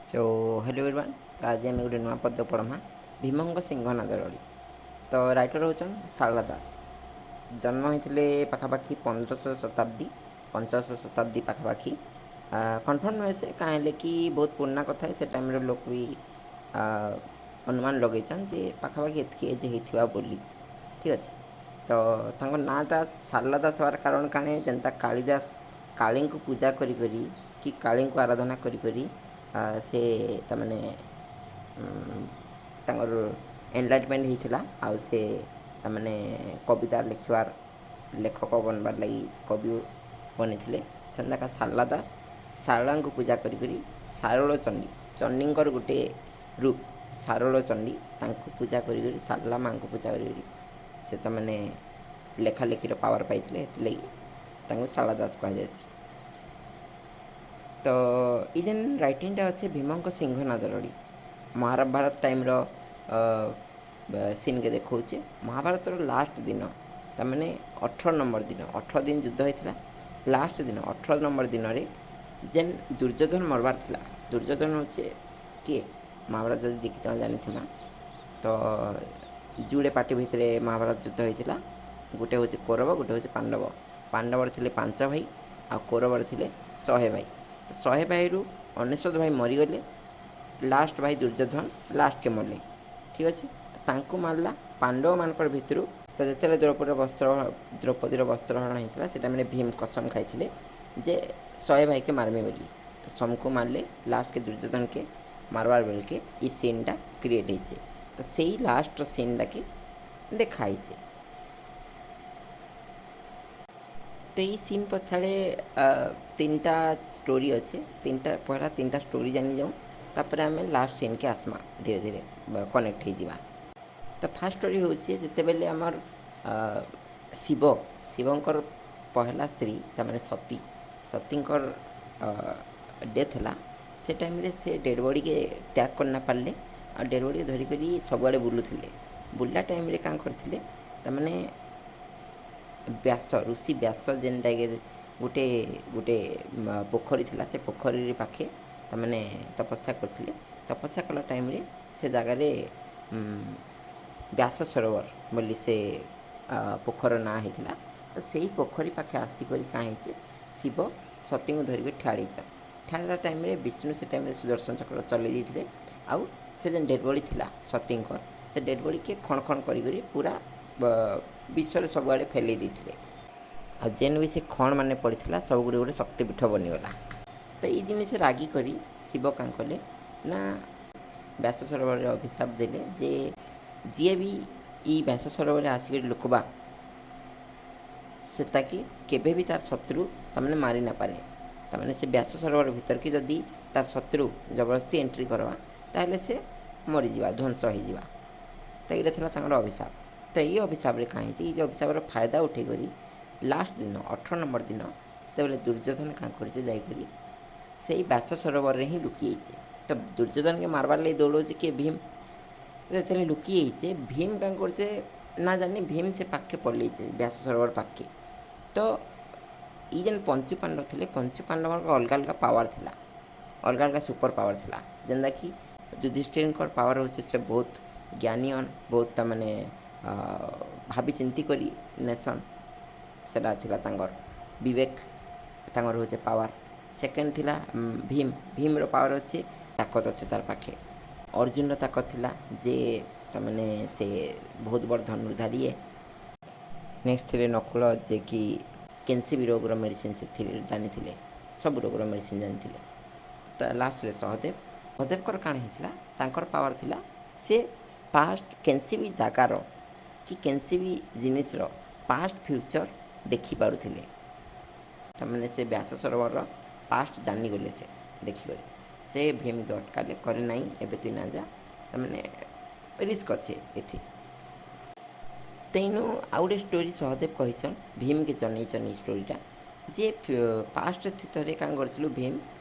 Show hello ଏଭରିୱାନ୍। ତ ଆଜି ଆମେ ଗୋଟେ ନୂଆ ପଦ୍ୟ ପଢ଼ମା, ଭୀମଙ୍କ ସିଂହନାଦ ରଡ଼ି। ତ ରାଇଟର୍ ହେଉଛନ୍ ଶାରଳା ଦାସ। ଜନ୍ମ ହେଇଥିଲେ ପାଖାପାଖି 1500 ଶତାବ୍ଦୀ, ପଞ୍ଚଦଶ ଶତାବ୍ଦୀ ପାଖାପାଖି। କନଫର୍ମ ନୁହେଁ ସେ, କାଁ ହେଲେ କି ବହୁତ ପୁରୁଣା କଥା। ସେ ଟାଇମ୍ର ଲୋକ ବି ଅନୁମାନ ଲଗେଇଛନ୍ ଯେ ପାଖାପାଖି ଏତିକି ଏଜ୍ ହେଇଥିବା ବୋଲି। ଠିକ୍ ଅଛି। ତ ତାଙ୍କ ନାଁଟା ଶାରଳା ଦାସ ହେବାର କାରଣ କାଣା? ଯେନ୍ତା କାଳିଦାସ କାଳୀଙ୍କୁ ପୂଜା କରି କରି କି କାଳୀଙ୍କୁ ଆରାଧନା କରି କରି ସେ ତାମାନେ ତାଙ୍କର ଏନଲାଇଟମେଣ୍ଟ ହେଇଥିଲା ଆଉ ସେ ତାମାନେ କବିତା ଲେଖିବାର, ଲେଖକ ବନବାର୍ ଲାଗି କବି ବନିଥିଲେ। ସେନ୍ତାକା ଶାରଳା ଦାସ ଶାରଳାଙ୍କୁ ପୂଜା କରି କରି ଶାରଳ ଚଣ୍ଡୀ, ଚଣ୍ଡୀଙ୍କର ଗୋଟେ ରୂପ ଶାରଳ ଚଣ୍ଡୀ, ତାଙ୍କୁ ପୂଜା କରି କରି, ଶାରଳା ମାଆଙ୍କୁ ପୂଜା କରି କରି ସେ ତାମାନେ ଲେଖାଲେଖିର ପାୱାର ପାଇଥିଲେ। ହେଥିଲାଗି ତାଙ୍କୁ ଶାରଳା ଦାସ କୁହାଯାଏସି। ତ ଇ ଯେନ୍ ରାଇଟିଂଟା ଅଛେ, ଭୀମଙ୍କ ସିଂହନାଦ ରଡ଼ି, ମହାଭାରତ ଟାଇମ୍ର ସିନ୍କେ ଦେଖଉଛେ। ମହାଭାରତର ଲାଷ୍ଟ ଦିନ, ତାମାନେ 18 ନମ୍ବର ଦିନ, 18 ଦିନ ଯୁଦ୍ଧ ହେଇଥିଲା, ଲାଷ୍ଟ ଦିନ 18 ନମ୍ବର ଦିନରେ ଯେନ୍ ଦୁର୍ଯ୍ୟୋଧନ ମରବାର ଥିଲା। ଦୁର୍ଯ୍ୟୋଧନ ହଉଛେ କିଏ? ମହାଭାରତ ଯଦି ଦେଖିଥିବା, ଜାଣିଥିବା। ତ ଯୁଡ଼େ ପାର୍ଟି ଭିତରେ ମହାଭାରତ ଯୁଦ୍ଧ ହେଇଥିଲା। ଗୋଟେ ହେଉଛି କୌରବ, ଗୋଟେ ହେଉଛି ପାଣ୍ଡବ। ପାଣ୍ଡବର ଥିଲେ ପାଞ୍ଚ ଭାଇ ଆଉ କୌରବର ଥିଲେ 100 ଭାଇ। ତ 100 ଭାଇରୁ 99 ଭାଇ ମରିଗଲେ। ଲାଷ୍ଟ ଭାଇ ଦୁର୍ଯ୍ୟୋଧନ ଲାଷ୍ଟକେ ମରଲେ। ଠିକ୍ ଅଛି। ତ ତାଙ୍କୁ ମାରିଲା ପାଣ୍ଡବମାନଙ୍କର ଭିତରୁ। ତ ଯେତେବେଳେ ଦ୍ରୌପଦୀର ବସ୍ତ୍ରହରଣ ହେଇଥିଲା, ସେ ଟାଇମ୍ରେ ଭୀମ କସମ ଖାଇଥିଲେ ଯେ 100 ଭାଇକେ ମାରମି ବୋଲି। ତ ସମକୁ ମାରଲେ, ଲାଷ୍ଟକେ ଦୁର୍ଯ୍ୟୋଧନକେ ମାରବାର ବେଳକେ ଇ ସିନ୍ଟା କ୍ରିଏଟ୍ ହେଇଛେ। ତ ସେଇ ଲାଷ୍ଟର ସିନ୍ଟାକେ ଦେଖା ହେଇଛେ। ତ ଏଇ ସିନ୍ ପଛାଡ଼େ ତିନିଟା ଷ୍ଟୋରି ଅଛେ। ତିନିଟା, ପହଲା ତିନିଟା ଷ୍ଟୋରି ଜାନି ଯାଉଁ, ତାପରେ ଆମେ ଲାଷ୍ଟ ସିନ୍କେ ଆସ୍ମା, ଧୀରେ ଧୀରେ କନେକ୍ଟ ହେଇଯିବା। ତ ଫାର୍ଷ୍ଟ ଷ୍ଟୋରି ହେଉଛି ଯେତେବେଲେ ଆମର୍ ଶିବ, ଶିବଙ୍କର ପହଲା ସ୍ତ୍ରୀ, ତାମାନେ ସତୀ, ସତୀଙ୍କର ଡେଥ୍ ହେଲା। ସେ ଟାଇମ୍ରେ ସେ ଡେଡ଼୍ ବଡ଼ିକେ ତ୍ୟାଗ କରି ନା ପାରିଲେ ଆଉ ଡେଡ଼୍ ବଡ଼ିକେ ଧରିକରି ସବୁଆଡ଼େ ବୁଲୁଥିଲେ। ବୁଲିଲା ଟାଇମ୍ରେ କାଁ କରିଥିଲେ? ତାମାନେ ବ୍ୟାସ ଋଷି, ବ୍ୟାସ ଯେନ୍ଟାକି ଗୋଟେ ଗୋଟେ ପୋଖରୀ ଥିଲା, ସେ ପୋଖରୀରେ ପାଖେ ତାମାନେ ତପସ୍ୟା କରୁଥିଲେ। ତପସ୍ୟା କଲା ଟାଇମ୍ରେ ସେ ଜାଗାରେ ବ୍ୟାସ ସରୋବର ବୋଲି ସେ ପୋଖରୀର ନାଁ ହେଇଥିଲା। ତ ସେଇ ପୋଖରୀ ପାଖେ ଆସିକରି କାଁ ହେଇଛେ, ଶିବ ସତୀଙ୍କୁ ଧରିକରି ଠାଳିଛନ୍। ଠାଳିଲା ଟାଇମ୍ରେ ବିଷ୍ଣୁ ସେ ଟାଇମ୍ରେ ସୁଦର୍ଶନ ଚକ୍ର ଚଲେଇ ଦେଇଥିଲେ ଆଉ ସେ ଯେନ୍ ଡେଡ଼୍ ବଡ଼ି ଥିଲା ସତୀଙ୍କର, ସେ ଡେଡ଼୍ ବଡ଼ିକେ ଖଣ ଖଣ କରି କରି ପୁରା ବିଶ୍ୱରେ ସବୁଆଡ଼େ ଫେଲେଇ ଦେଇଥିଲେ। ଆଉ ଯେନ୍ ବି ସେ ଖଣ ମାନେ ପଡ଼ିଥିଲା, ସବୁ ଗୋଟେ ଗୋଟେ ଶକ୍ତିପୀଠ ବନିଗଲା। ତ ଏଇ ଜିନିଷ ରାଗି କରି ଶିବ କାଁ କଲେ ନା, ବ୍ୟାସ ସରୋବରରେ ଅଭିଶାପ ଦେଲେ ଯେ ଯିଏ ବି ଇ ବ୍ୟାସ ସରୋବରରେ ଆସିକରି ଲୁକବା, ସେତାକେ କେବେ ବି ତାର ଶତ୍ରୁ ତାମାନେ ମାରି ନା ପାରେ। ତାମାନେ ସେ ବ୍ୟାସ ସରୋବର ଭିତରକେ ଯଦି ତାର ଶତ୍ରୁ ଜବରଦସ୍ତି ଏଣ୍ଟ୍ରି କରବା, ତାହେଲେ ସେ ମରିଯିବା, ଧ୍ୱଂସ ହେଇଯିବା। ତ ଏଇଟା ଥିଲା ତାଙ୍କର ଅଭିଶାପ। ତ ଏଇ ଅଭିଶାପରେ କାଁ ହେଇଛି, ଏଇ ଯେ ଅଭିଶାପର ଫାଇଦା ଉଠେଇ କରି ଲାଷ୍ଟ ଦିନ, 18 ନମ୍ବର ଦିନ, ଯେତେବେଳେ ଦୁର୍ଯ୍ୟୋଧନ କାଁ କରିছে, ଯାଇକରି ସେଇ ବ୍ୟାସ ସରୋବରରେ ହିଁ ଲୁକି ଯାଇଛେ। ତ ଦୁର୍ଯ୍ୟୋଧନକେ ମାରବାର୍ ଲାଗି ଦୌଡ଼ଉଛି କିଏ? ଭୀମ। ତ ଯେତେବେଳେ ଲୁକି ଯାଇଛେ, ଭୀମ କାଁ କରୁଛେ ନା ଜାନି, ଭୀମ ସେ ପାଖକେ ପଲେଇଛେ, ବ୍ୟାସ ସରୋବର ପାଖକେ। ତ ଇ ଯେନ୍ ପଞ୍ଚୁ ପାଣ୍ଡବ ଥିଲେ, ପଞ୍ଚୁ ପାଣ୍ଡବଙ୍କର ଅଲଗା ଅଲଗା ପାୱାର ଥିଲା, ଅଲଗା ଅଲଗା ସୁପର ପାୱାର ଥିଲା। ଯେନ୍ତାକି ଯୁଧିଷ୍ଠିରଙ୍କର ପାୱାର ହେଉଛି ସେ ବହୁତ ଜ୍ଞାନୀଅନ୍, ବହୁତ ତାମାନେ ଭାବି ଚିନ୍ତି କରି ନେସନ୍, ସେଟା ଥିଲା ତାଙ୍କର ବିବେକ, ତାଙ୍କର ହେଉଛି ପାୱାର। ସେକେଣ୍ଡ ଥିଲା ଭୀମ। ଭୀମର ପାୱାର ଅଛି, ତାକତ ଅଛି ତାର ପାଖେ। ଅର୍ଜୁନର ତାକତ ଥିଲା ଯେ ତାମାନେ ସେ ବହୁତ ବଡ଼ ଧନୁର୍ଧାରୀ। ନେକ୍ସଟ ଥିଲେ ନକୁଳ, ଯେ କି କେନ୍ସି ବି ରୋଗର ମେଡ଼ିସିନ ସେ ଜାଣିଥିଲେ, ସବୁ ରୋଗର ମେଡ଼ିସିନ ଜାଣିଥିଲେ। ତ ଲାଷ୍ଟ ଥିଲେ ସହଦେବ। ସହଦେବଙ୍କର କାଣା ହେଇଥିଲା? ତାଙ୍କର ପାୱାର ଥିଲା ସେ ପାଷ୍ଟ, କେନ୍ସି ବି ଜାଗାର କି କେନ୍ସି ବି ଜିନିଷର ପାଷ୍ଟ, ଫ୍ୟୁଚର ଦେଖିପାରୁଥିଲେ। ତାମାନେ ସେ ବ୍ୟାସ ସରୋବରର ପାଷ୍ଟ ଜାନିଗଲେ ସେ ଦେଖିକରି। ସେ ଭୀମକେ ଅଟକାଲେ, କହିଲେ, ନାଇଁ, ଏବେ ତୁଇ ନା ଯା, ତାମାନେ ରିସ୍କ ଅଛେ ଏଥି। ତେଣୁ ଆଉ ଗୋଟେ ଷ୍ଟୋରି ସହଦେବ କହିଛନ୍, ଭୀମକେ ଜନେଇଛନ୍ ଏଇ ଷ୍ଟୋରିଟା ଯେ ପାଷ୍ଟ ଥରେ କାଁ କରିଥିଲୁ ଭୀମ,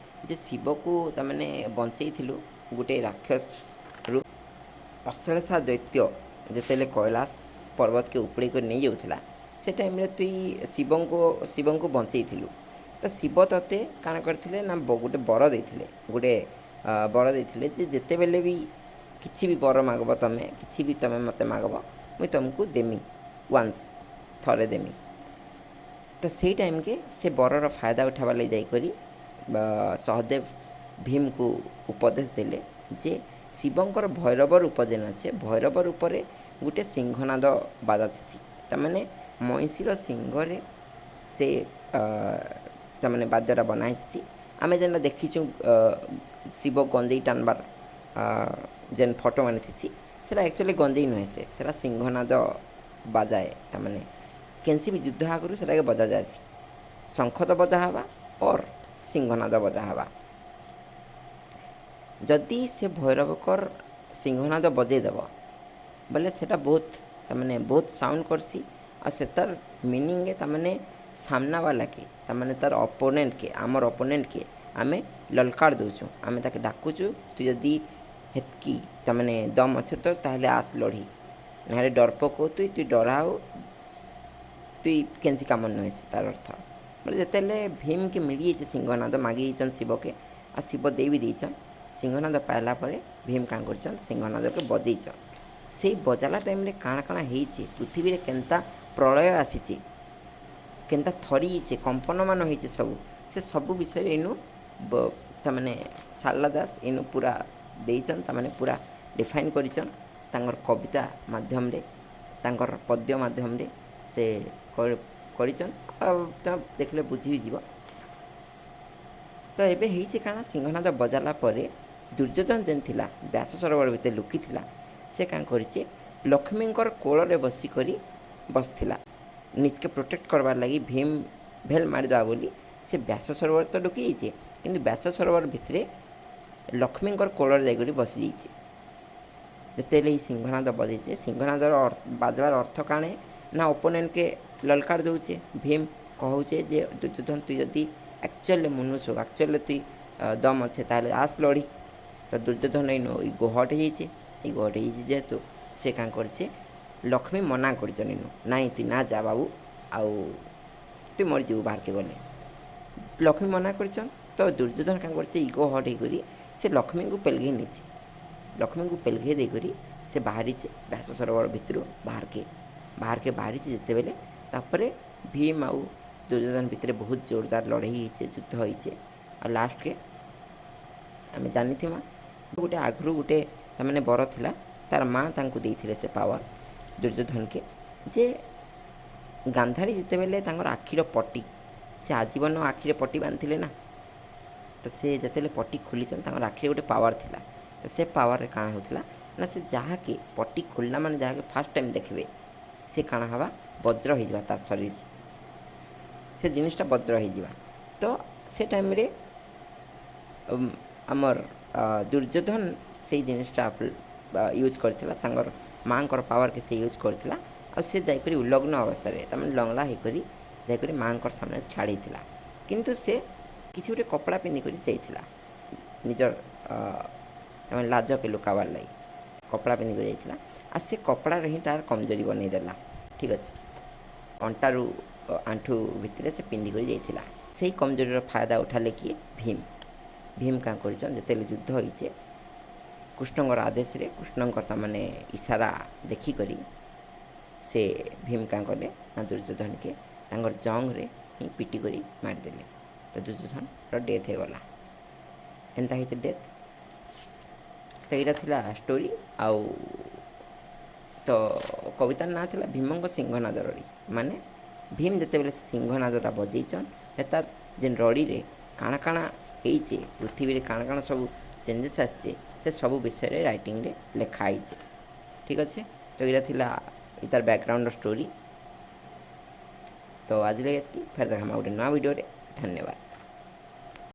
ଯେ ଶିବକୁ ତାମାନେ ବଞ୍ଚେଇଥିଲୁ ଗୋଟେ ରାକ୍ଷସରୁ। ଅଶ୍ଳେଷା ଦୈତ୍ୟ ଯେତେବେଳେ କୈଳାସ ପର୍ବତକେ ଉପଡ଼େଇ କରି ନେଇଯାଉଥିଲା, ସେ ଟାଇମ୍ରେ ତୁଇ ଶିବଙ୍କୁ ବଞ୍ଚେଇଥିଲୁ। ତ ଶିବ ତତେ କାଣା କରିଥିଲେ ନା, ଗୋଟେ ବର ଦେଇଥିଲେ, ଗୋଟେ ବର ଦେଇଥିଲେ ଯେ ଯେତେବେଲେ ବି କିଛି ବି ବର ମାଗବ ତମେ, କିଛି ବି ତମେ ମୋତେ ମାଗବ, ମୁଇଁ ତମକୁ ଦେମି, ୱାନ୍ସ ଥରେ ଦେମି। ତ ସେଇ ଟାଇମ୍କେ ସେ ବରର ଫାଇଦା ଉଠାବାର୍ ଲାଗି ଯାଇକରି ସହଦେବ ଭୀମକୁ ଉପଦେଶ ଦେଲେ ଯେ ଶିବଙ୍କର ଭୈରବ ରୂପ ଯେନ୍ ଅଛେ, ଭୈରବ ରୂପରେ ଗୋଟେ ସିଂହନାଦ ବାଜାଥିସି, ତାମାନେ ମଇଁଷିର ସିଂହରେ ସେ ତାମାନେ ବାଦ୍ୟଟା ବନା ହେଇଥିସି। ଆମେ ଯେନ୍ଟା ଦେଖିଛୁଁ ଶିବ ଗଞ୍ଜେଇ ଟାନବାର୍ ଯେନ୍ ଫଟୋ ମାନେ ଥିସି, ସେଟା ଆକ୍ଚୁଆଲି ଗଞ୍ଜେଇ ନୁହେଁ, ସେ ସେଟା ସିଂହନାଦ ବାଜାଏ। ତାମାନେ କେନ୍ସି ବି ଯୁଦ୍ଧ ଆଗରୁ ସେଟାକେ ବଜା ଯାଏସି, ଶଙ୍ଖ ତ ବଜା ହେବା ଅର୍ ସିଂହନାଦ ବଜା ହେବା। ଯଦି ସେ ଭୈରବକର ସିଂହନାଦ ବଜେଇଦେବ ବୋଲେ ସେଟା ବହୁତ ତାମାନେ ବହୁତ ସାଉଣ୍ଡ କର୍ସି, ଆଉ ସେତାର ମିନିଂ ତାମାନେ ସାମ୍ନାବାଲାକେ, ତାମାନେ ତାର ଅପୋନେଣ୍ଟକେ, ଆମର୍ ଅପୋନେଣ୍ଟକେ ଆମେ ଲଲକାର ଦଉଛୁଁ, ଆମେ ତାକେ ଡାକୁଛୁ, ତୁ ଯଦି ହେତ୍କି ତାମାନେ ଦମ୍ ଅଛେ ତ ତାହେଲେ ଆସ୍ ଲଢ଼ି, ନହେଲେ ଡରପୋକ ତୁଇ, ତୁଇ ଡରାଉ, ତୁଇ କେନ୍ସି କାମ ନୁହେଁ ସେ ତାର ଅର୍ଥ। ବୋଲେ ଯେତେବେଲେ ଭୀମକେ ମିଳିଯାଇଛେ ସିଂହନାଦ, ମାଗି ଯାଇଛନ୍ ଶିବକେ ଆଉ ଶିବ ଦେଇ ବି ଦେଇଛନ୍। ସିଂହନାଦ ପାଇଲା ପରେ ଭୀମ କାଁ କରିଛନ୍, ସିଂହନାଦକେ ବଜେଇଛନ୍। ସେଇ ବଜାଲା ଟାଇମ୍ରେ କାଣା କାଣା ହେଇଛେ, ପୃଥିବୀରେ କେନ୍ତା ପ୍ରଳୟ ଆସିଛେ, କେନ୍ତା ଥରିଯାଇଛେ, କମ୍ପନମାନ ହେଇଛେ ସବୁ, ସେ ସବୁ ବିଷୟରେ ଇନୁ ତାମାନେ ସାରଲା ଦାସ ଇନୁ ପୁରା ଦେଇଛନ୍, ତାମାନେ ପୁରା ଡିଫାଇନ୍ କରିଛନ୍ ତାଙ୍କର କବିତା ମାଧ୍ୟମରେ, ତାଙ୍କର ପଦ୍ୟ ମାଧ୍ୟମରେ ସେ କରିଛନ୍। ଆଉ ତମେ ଦେଖିଲେ ବୁଝି ବି ଯିବ। ତ ଏବେ ହେଇଛେ କାଣା, ସିଂହନାଦ ବଜାଲା ପରେ ଦୁର୍ଯ୍ୟୋଧନ ଯେନ୍ ଥିଲା ବ୍ୟାସ ସରୋବର ଭିତରେ ଲୁକିଥିଲା, ସେ କାଁ କରିଛେ, ଲକ୍ଷ୍ମୀଙ୍କର କୋଳରେ ବସିକରି ବସିଥିଲା ନିଜକେ ପ୍ରୋଟେକ୍ଟ କରବାର୍ ଲାଗି। ଭୀମ ଭେଲ ମାରିଦେବା ବୋଲି ସେ ବ୍ୟାସ ସରୋବର ତ ଲୁକି ଯାଇଛେ, କିନ୍ତୁ ବ୍ୟାସ ସରୋବର ଭିତରେ ଲକ୍ଷ୍ମୀଙ୍କର କୋଳରେ ଯାଇକରି ବସିଯାଇଛେ। ଯେତେବେଲେ ଏଇ ସିଂହନାଦ ବଜେଇଛେ, ସିଂହନାଦର ବାଜବାର ଅର୍ଥ କାଣେ ନା ଓପୋନେଣ୍ଟକେ ଲଲକାର ଦଉଛେ। ଭୀମ କହୁଛେ ଯେ ଦୁର୍ଯ୍ୟୋଧନ, ତୁଇ ଯଦି ଆକ୍ଚୁଆଲି ମନୁଷ, ଆକ୍ଚୁଆଲି ତୁଇ ଦମ୍ ଅଛେ ତାହେଲେ ଆସ୍ ଲଢ଼ି। ତ ଦୁର୍ଯ୍ୟୋଧନ ଇନୁ ଇଗୋ ହଟ୍ ହେଇଯାଇଛେ। ଇଗୋ ହଟ୍ ହେଇଯାଇଛି ଯେହେତୁ ସେ କାଁ କରିଛେ, ଲକ୍ଷ୍ମୀ ମନା କରିଛନ୍ ଇନୁ, ନାଇଁ ତୁଇ ନା ଯା ବାବୁ, ଆଉ ତୁଇ ମରିଯିବୁ ବାହାରକେ ଗଲେ। ଲକ୍ଷ୍ମୀ ମନା କରିଛନ୍। ତ ଦୁର୍ଯ୍ୟୋଧନ କାଁ କରିଛେ, ଇଗୋ ହଟ୍ ହେଇକରି ସେ ଲକ୍ଷ୍ମୀଙ୍କୁ ପେଲଘେଇ ନେଇଛେ। ଲକ୍ଷ୍ମୀଙ୍କୁ ପେଲଘେଇ ଦେଇକରି ସେ ବାହାରିଛେ ବ୍ୟାସ ସରୋବର ଭିତରୁ ବାହାରକେ। ବାହାରକେ ବାହାରିଛେ ଯେତେବେଲେ, ତାପରେ ଭୀମ ଆଉ ଦୁର୍ଯ୍ୟୋଧନ ଭିତରେ ବହୁତ ଜୋରଦାର ଲଢ଼େଇ ହେଇଛେ, ଯୁଦ୍ଧ ହେଇଛେ। ଆଉ ଲାଷ୍ଟକେ ଆମେ ଜାଣିଥିମା, ଗୋଟେ ଆଗରୁ ଗୋଟେ ତାମାନେ ବର ଥିଲା, ତାର ମା ତାଙ୍କୁ ଦେଇଥିଲେ ସେ ପାୱାର ଦୁର୍ଯ୍ୟୋଧନକେ ଯେ ଗାନ୍ଧାରୀ ଯେତେବେଲେ ତାଙ୍କର ଆଖିର ପଟି, ସେ ଆଜୀବନ ଆଖିରେ ପଟି ବାନ୍ଧିଥିଲେ ନା, ତ ସେ ଯେତେବେଲେ ପଟି ଖୋଲିଛନ୍ ତାଙ୍କର ଆଖିରେ ଗୋଟେ ପାୱାର ଥିଲା। ତ ସେ ପାୱାରରେ କାଣା ହେଉଥିଲା ନା, ସେ ଯାହାକେ ପଟି ଖୋଲିଲା ମାନେ ଯାହାକେ ଫାର୍ଷ୍ଟ ଟାଇମ୍ ଦେଖିବେ, ସେ କାଣା ହେବା, ବଜ୍ର ହେଇଯିବା ତାର ଶରୀର, ସେ ଜିନିଷଟା ବଜ୍ର ହେଇଯିବା। ତ ସେ ଟାଇମ୍ରେ ଆମର୍ ଦୁର୍ଯ୍ୟୋଧନ ସେଇ ଜିନିଷଟା ୟୁଜ୍ କରିଥିଲା, ତାଙ୍କର ମାଆଙ୍କର ପାୱାରକେ ସେ ୟୁଜ୍ କରିଥିଲା। ଆଉ ସେ ଯାଇକରି ଉଲଗ୍ନ ଅବସ୍ଥାରେ, ତାମାନେ ଲଙ୍ଗଳା ହେଇକରି ଯାଇକରି ମାଆଙ୍କର ସାମ୍ନାରେ ଛାଡ଼ିଥିଲା। କିନ୍ତୁ ସେ କିଛି ଗୋଟେ କପଡ଼ା ପିନ୍ଧିକରି ଯାଇଥିଲା, ନିଜର ତାମାନେ ଲାଜକେ ଲୁକାବାର୍ ଲାଗି କପଡ଼ା ପିନ୍ଧିକରି ଯାଇଥିଲା। ଆଉ ସେ କପଡ଼ାରେ ହିଁ ତାର କମଜୋରି ବନେଇଦେଲା। ଠିକ୍ ଅଛି, ଅଣ୍ଟାରୁ ଆଣ୍ଠୁ ଭିତରେ ସେ ପିନ୍ଧିକରି ଯାଇଥିଲା। ସେଇ କମଜୋରିର ଫାଇଦା ଉଠାଲେ କିଏ? ଭୀମ। ଭୀମ କାଁ କରିଛନ୍, ଯେତେବେଳେ ଯୁଦ୍ଧ ହେଇଛେ କୃଷ୍ଣଙ୍କର ଆଦେଶରେ, କୃଷ୍ଣଙ୍କର ତାମାନେ ଇଶାରା ଦେଖିକରି ସେ ଭୀମ କାଁ କଲେ ନା ଦୁର୍ଯ୍ୟୋଧନକେ ତାଙ୍କର ଜଙ୍ଗରେ ହିଁ ପିଟି କରି ମାରିଦେଲେ। ତ ଦୁର୍ଯ୍ୟୋଧନର ଡେଥ୍ ହେଇଗଲା। ଏନ୍ତା ହେଇছে ଡେଥ୍। ତ ଏଇଟା ଥିଲା ଷ୍ଟୋରି। ଆଉ ତ କବିତାର ନାଁ ଥିଲା ଭୀମଙ୍କ ସିଂହନାଦ ରଡ଼ି। ମାନେ ଭୀମ ଯେତେବେଳେ ସିଂହନାଦଟା ବଜେଇଛନ୍, ତାର ଯେନ୍ ରଡ଼ିରେ କାଣା କାଣା ହେଇଛେ, ପୃଥିବୀରେ କାଣା କାଣା ସବୁ ଚେଞ୍ଜେସ୍ ଆସିଛେ, ସେ ସବୁ ବିଷୟରେ ରାଇଟିଂରେ ଲେଖା ହେଇଛେ। ଠିକ୍ ଅଛି, ତ ଏଇଟା ଥିଲା ତାର ବ୍ୟାକଗ୍ରାଉଣ୍ଡର ଷ୍ଟୋରି। ତ ଆଜି ଲାଗି ଏତ୍କି, ଫେର୍ ଦେଖାମା ଗୋଟେ ନୂଆ ଭିଡ଼ିଓରେ। ଧନ୍ୟବାଦ।